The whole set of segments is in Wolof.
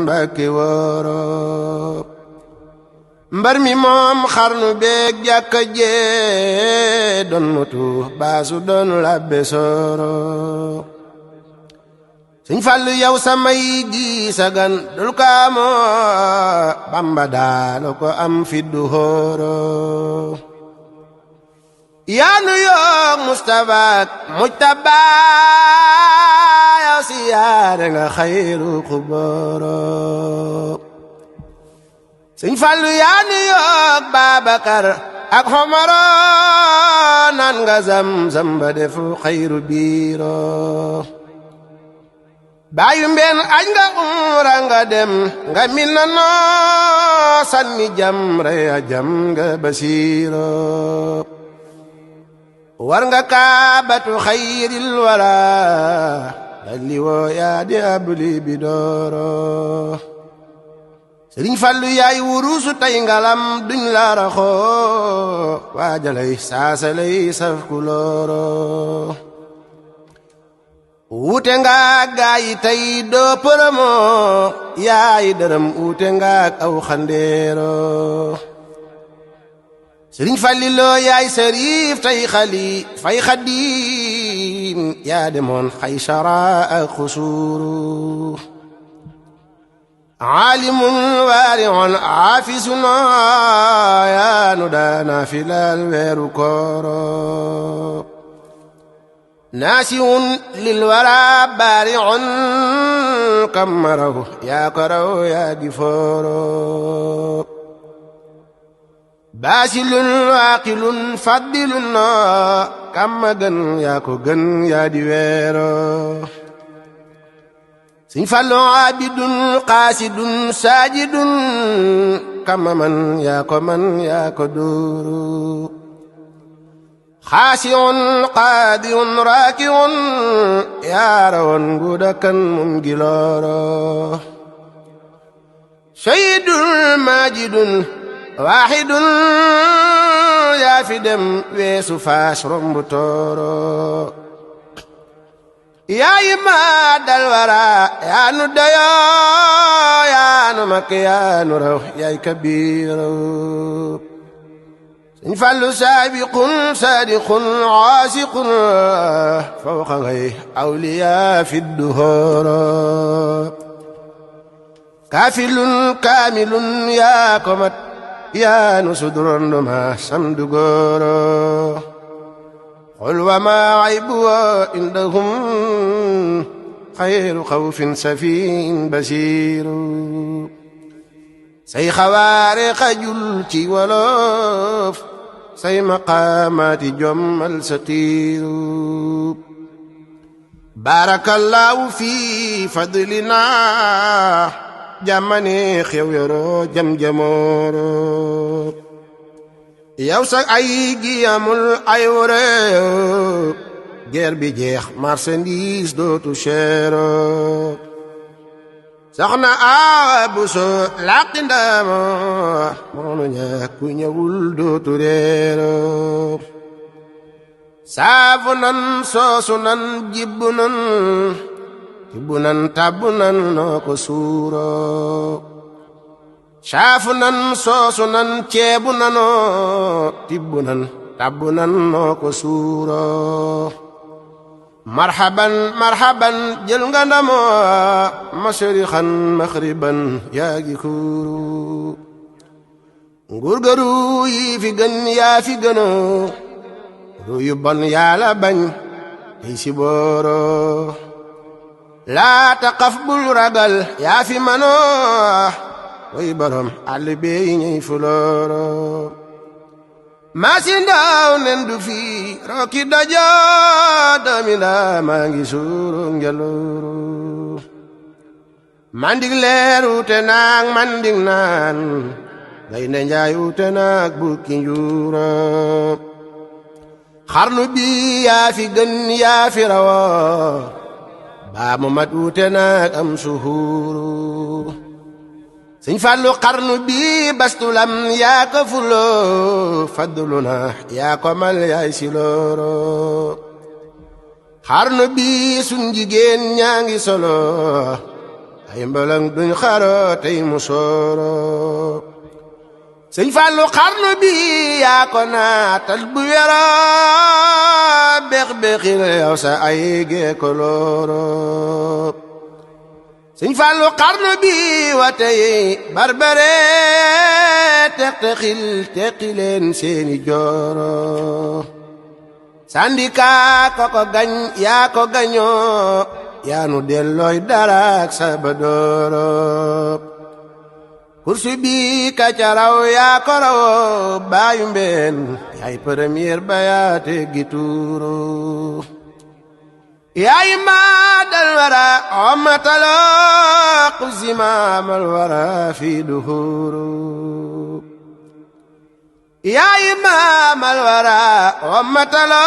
Mbàkke wóoro mbar mi moom xarnu beeg jàkka jee doon mutu baasu doon labbe sooro Sëñ Fallu yow samay gi sagan dul kaamoo Bamba daalo ko am fiddu hooro yaanu yoog Mustafa mujtaba yow siyaare nga xayru xubooro Sëñ Fallu yaanu yoog Babakar ak Xomaro naan nga zam-zam ba defu xayru biiro baayu mbeen aj nga umra nga dem nga mina noo sanni jamra ya jam nga basiiro war nga kaabatu xayril wara dalli woo yaa di abli bi dooro Sëriñ Fallu yaay wurusu tay ngalam duñ la raxoo waajalay saasalay saf kulooro wuute nga gaayi tey doo përëmoo yaay dërëm wuute nga aw xandeero Sëriñ Falliloo yaay sariif tey xali fay xadiim yaa demoon xaysara ak xusuuru aalimun waari'un aafisun yaa nu daana filal weeru kooro naasiun lil wara baari'un kammaraw yaa ko raw yaa di fooro baasilun waaqilun faddilun kamma gën yaa ko gën yaa di weero Sëñ Fallu aabidun qaasidun saajidun kamma man yaa ko man yaa ko duuru xaasiun qaadiun raakiun yaa rawoon nguuda kan mun gilooro sayyidun maajidun waaxidun yaa fi dem weesu faas rombu tooro yaayi maa dal wara yaa nu dayoo yaa nu mak yaa nu raw yaay kabiiro Sëñ Fallu saabiqun saadiqun aasiqun fawqa ngay awliyaa fi duhooro kaafilun kaamilun yaa ko mat yaa nu sudurando ma samdu gooro qul wa maa aybu indahum xayru xawfin safiin basiiru say xawaare xajul ci wolof say maqaamaati jommal sa tiiru baarakallaahu fi fadlina jàmmane xew yoroo jam-jamooro yow sax ay gi amul ay wore guerre bi jeex marchandise dootu cher soxna Awa Buso laqi ndama moonu ñàkk ku ñëwul dootu reero saafu nan soosu nan jibbu nan tibbu nan tabbu nan noo ko suuro saafu nan soosu nan ceebu nanoo tibbu nan tabbu nan noo ko suuro marhaban marhaban jël nga ndamoo masrixan maxriban yaa gi kuuru nguur garu yi fi gën yaa fi gënoo ru yu bon yàlla bañ tey si booro laa taqaf bul ragal yaa fi manoo way borom àll bey ñey fulooro maasi ndaw nen du fi rooki dajo doomi ndaa maa ngi suuru ngelooro mandig leer ute naag mandig naan gaynde njaay ute naag bukki njuuro xarnu bi yaa fi gën yaa fi rawo baa mu mat ute naag am suhuuru Sëñ Fallu xarnu bi bastulam yaa ko fuloo faddulu na yaa ko mal yaay silooro xarnu bi sun jigéen ñaa ngi solo ay mbalang duñ xaro tey mu sooro sëñ Fallu xarnu bi yaa ko naatal bu wéra bex-bexil yow sa ay gee ko looro sëñ Fallu xarnu bi wa tey barbare tex-texil teqileen seeni jooro sandika ko gañ yaa ko gañoo yaa nu dellooy daraak sabadooro kursu bi ka ca raw yaa ko raw baayu mbeen yaay premier ba yaa teggi tuuru yaay maa dal wara ommatalo qusimaamal wara fi duhuru yaay maamal wara ommatalo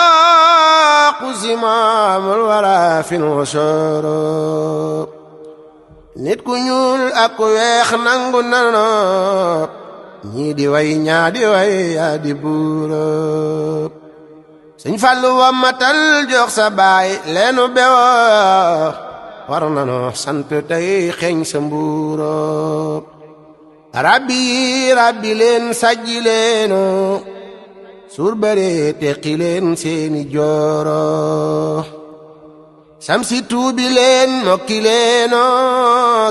qusimaamal wara fi nusuru nit ku ñuul ak ku weex nangu nano ñii di way ñaa di way yaa di buuro sëñ Fallu wammatal jox sa baay leenu bewo war nano sant tey xeeñ sa mbuuro rabbi leen sajji leeno suur bare teqi leen seeni jooro samsi tuubi leen mokki leeno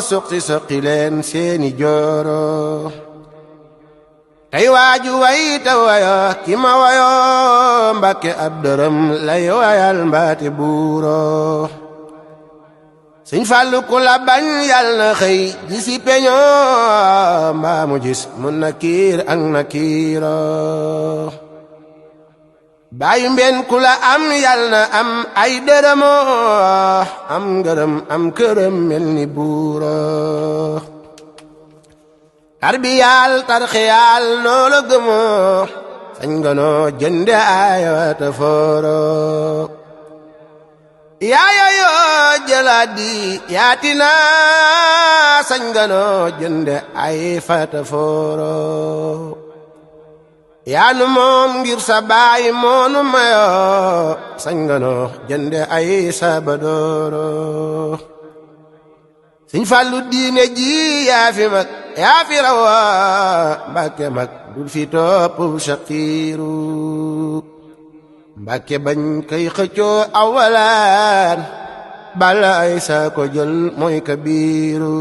soqi leen seeni jooro tey waaju way ta wayo ki ma wayo Mbàkke ab dërëm lay wayal mbaate buuro sëñ Fallu ku la bañ yal na xëy gisi peño mbaa mu gis mun nakiir ak nakiiro baayu mbeen ku la am yal na am ay dërëmo am ngërëm am kërëm mel ni buuro tarbiyaal tarxiyaal noo la gëmoo sañ nga noo jënde ay wata fooro yaaya yoo jëlaadi yaatina sañ nga noo jënde ay fata fooro yaanu moom ngir sa baay moonu mayo sañ nga noo jënde ay sabadooro sëñ Fallu diine ji yaa fi mag yaa fi rawa Mbàkke mag dul fi topp shaqiiru Mbàkke bañ kay xëccoo awalaan bala ay saa ko jël mooy kabiiru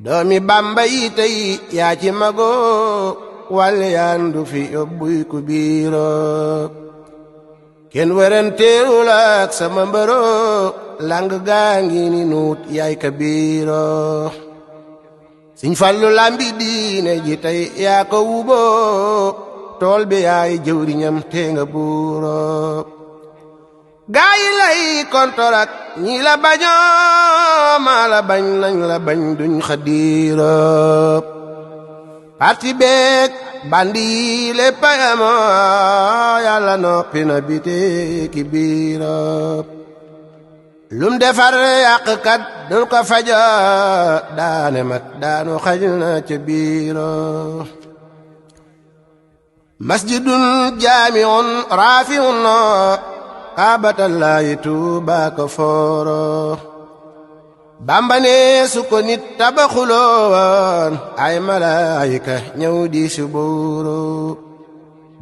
doomi Bàmba yi tey yaa ci magoo wàlle yaan du fi yóbbuy ku biiro kenn werenteerul ak sama mbëro lang gaa ngi ni nuut yaay kabiiro sëñ Fallu lambi diine ji tey yaa ko wuboo tool bi yaay jëwriñam te nga buuro gaa yi lay kontorak ñi la bañoo maa la bañ lañ la bañ duñ xadiiro parti beek bandi yi lépp amoo yàlla noppi na bite ki biiro lum defar yàqkat dul ko faja daane mat daanu xaj na ca biiro masjidun jaamiun raafiun kaabatallahi Tuuba ko fooro Bàmba ne su ko nit tabaxuloon ay malaayika ñëw di subuuru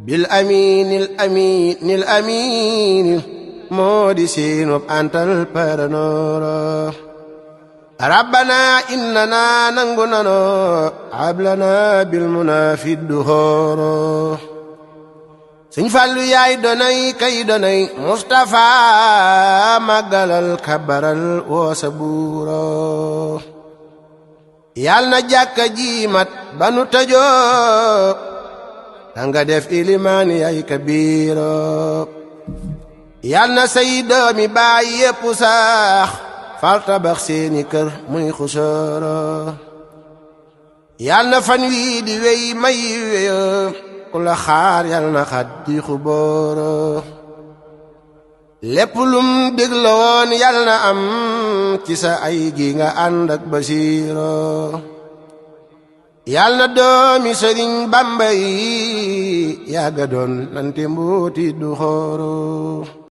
bil amiinil amiinil amiinil moo di siinub antal paranooro rabbana innana nangu nano hablana bil munafid duhooro sëñ Fallu yaay donay kay donay Mustafa màggalal kabaral woo sa buuro yal na jàkka ji mat banu tëjoo danga def ilimaan yaay kabiiro yal na say doomi baay yépp sax fal tabax seeni kër muy xusooro yal na fan wii di wey may weyo ku la xaar yal na xat di xubooro lépp lum dégla woon yal na am ci sa ay gi nga ànd ak basiiro yal na doomi Sëriñ Bàmba yi yàgga doon nante mbooti du xooro